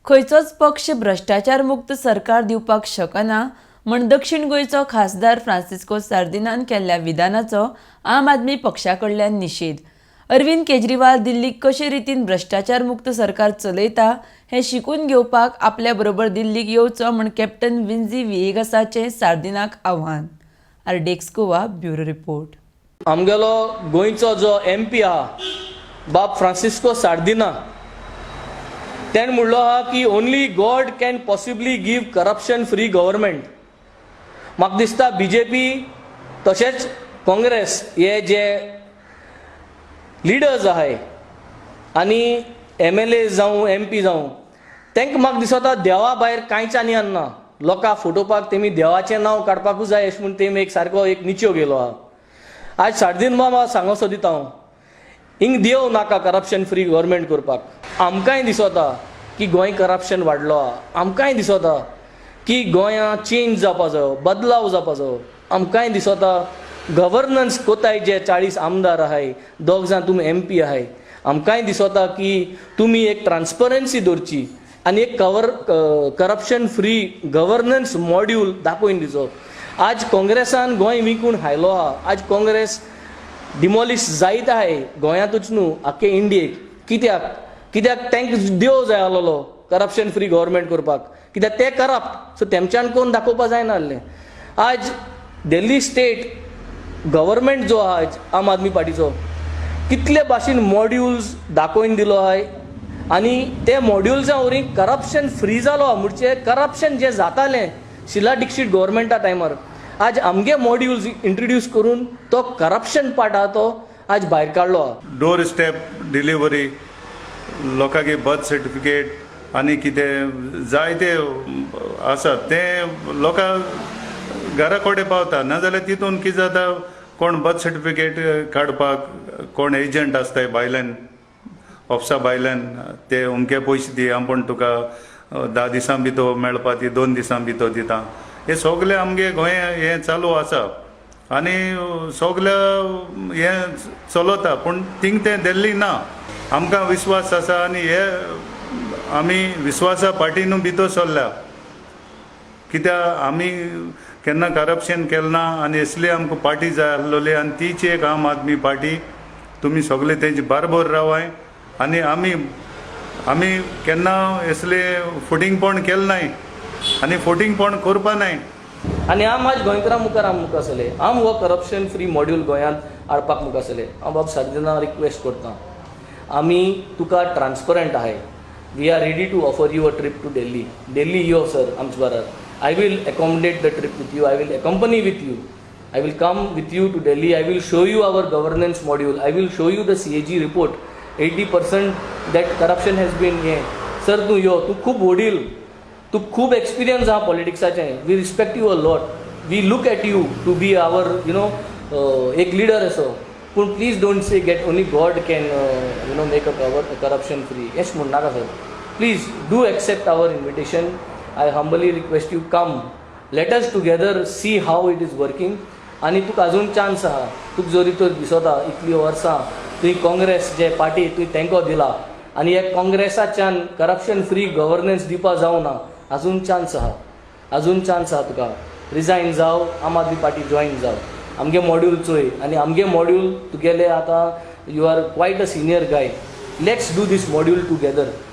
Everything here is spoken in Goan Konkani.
खंयचोच पक्ष भ्रश्टाचार मुक्त सरकार दिवपाक शकना म्हण दक्षिण गोंयचो खासदार फ्रांसिस्को सार्दिनान केल्ल्या विधानाचो आम आदमी पक्षा कडल्यान निशेध. अरविंद केजरीवाल दिल्लीक कशे रितीन भ्रश्टाचार मुक्त सरकार चलयता हें शिकून घेवपाक आपल्या बरोबर दिल्लीक येवचो म्हण कॅप्टन विन्झी विएगासाचें सार्दिनाक आव्हान. RDX Goa, bureau report. आमगेलो गोंयचो जो एमपी आहा, बाब फ्रांसिस्को सार्दिना, तेणें म्हणलो आहा की only God can possibly give corruption free government. म्हाका दिसता बीजेपी तशेंच काँग्रेस हे जे लिडर्स आहाय आनी एमएलए जावं, एमपी जावं, तांकां म्हाका दिसता देवा भायर कांयच आनी ना. लोकांक फटोवपाक तेमी देवाचें नांव काडपाकूच जाय अशें म्हूण तेमी एक सारको एक निचयो गेलो आहा. आज सार्दीन मामा सांगो सोदिता हांव, हिंग देव नाका करप्शन फ्री गव्हर्मेंट करपाक. आमकांय दिसता की गोंय करप्शन वाडलो आहा. आमकांय दिसता की गोंया चेंज जावपा जायो, बदलाव जावपा जायो. आमकांय दिसता गव्हर्नन्स कोताय जे 40 आमदार आहाय, दोग जाण तुमी एमपी आहाय, आमकांय दिसता की तुमी एक ट्रान्सपरन्सी दवरची आनी एक cover corruption free governance module दाखोवन दिचो. आज काँग्रेसान गोंय विकून हायलो आहा. आज काँग्रेस डिमॉलिश जायत आहाय, गोंयांतूच न्हू, आख्खे इंडियेक. कित्याक? कित्याक तांकां देव जाय आसलेलो करप्शन फ्री गव्हर्मेंट करपाक, कित्याक ते करप्ट. सो तेमच्यान कोण दाखोवपा जायना आसलें. आज दिल्ली स्टेट गव्हर्मेंट जो आहा, आज आम आदमी पार्टीचो, कितले भाशेन मॉड्युल्स दाखोवन दिलो आहाय आनी ते मॉड्युल्सां वरवीं करप्शन फ्री जालो. म्हणजे करप्शन जें जातालें शिला दीक्षित गव्हर्मेंटा टायमार, आज आमगे मॉड्युल्स इंट्रोड्यूस करून तो करप्शन पार्ट आहा तो आज भायर काडलो आहा. डोर स्टेप डिलिव्हरी, लोकांक बर्थ सर्टिफिकेट आनी कितें जाय ते आसा तें लोकां घरा कडेन पावता. नाजाल्यार तितून कितें जाता, कोण बर्थ सर्टिफिकेट काडपाक कोण एजंट आसताय भायल्यान, ऑफिसा भायल्यान, ते अमके पयशे दी, आपूण तुका 10 दिसां भितर मेळपा ती 2 दिसां भितर दिता. हे सगळे आमगे गोंय हें चालू आसा आनी सगळे हें चलता, पूण थिंग तें दिल्ली ना. आमकां विस्वास आसा आनी हे आमी विस्वासा पार्टी न्हू भितर सरल्या, कित्याक आमी केन्ना करप्शन केलें ना आनी असली आमकां पार्टी जाय आसलेली आनी तीच एक आम आदमी पार्टी. तुमी सगळे तेंचे बारबर रावाय आनी आमी केन्ना असले फटींगपण केलें नाय आनी फटींगपण करपा नाय. आनी आम आज गोंयकारां मुखार आम मुखार आसले, आम हो करप्शन फ्री मॉड्यूल गोंयांत हाडपाक मुखार आसले. हांव बाब सार्दिना रिक्वेस्ट करता, आमी तुका ट्रान्सपरंट आहाय. We are ready to offer you a trip to Delhi. Delhi yo sir आमचे बराबर. I will accommodate the trip with you. I will accompany with you. I will come with you to Delhi. I will show you our governance module. I will show you the CAG report. 80% that corruption has been हें. सर, तूं यो. तूं खूब व्हडील, तूं खूब एक्सपिरियन्स आहा पॉलिटिक्साचें. We respect you a lot. We look at you to be our एक लिडर असो. पूण please don't say that only God can make a cover corruption free हेच म्हणनाका sir. Please do accept our invitation. I humbly request you, come, let us together see how it is working. आनी तुका अजून चान्स आहा. तुका जरी तर दिसता इतलीं वर्सां तुवें काँग्रेस जे पार्टी तुवें तेंको दिला आनी हे काँग्रेसाच्यान करप्शन फ्री गव्हर्नन्स दिवपा जावना, अजून चान्स आहा, अजून चान्स आहा तुका. रिजायन जाव, आम आदमी पार्टी जॉयन जाव, आमगे मॉड्यूल चोय आनी आमगे मॉड्यूल तुगेले आतां you are quite a senior guy. Let's do this module together.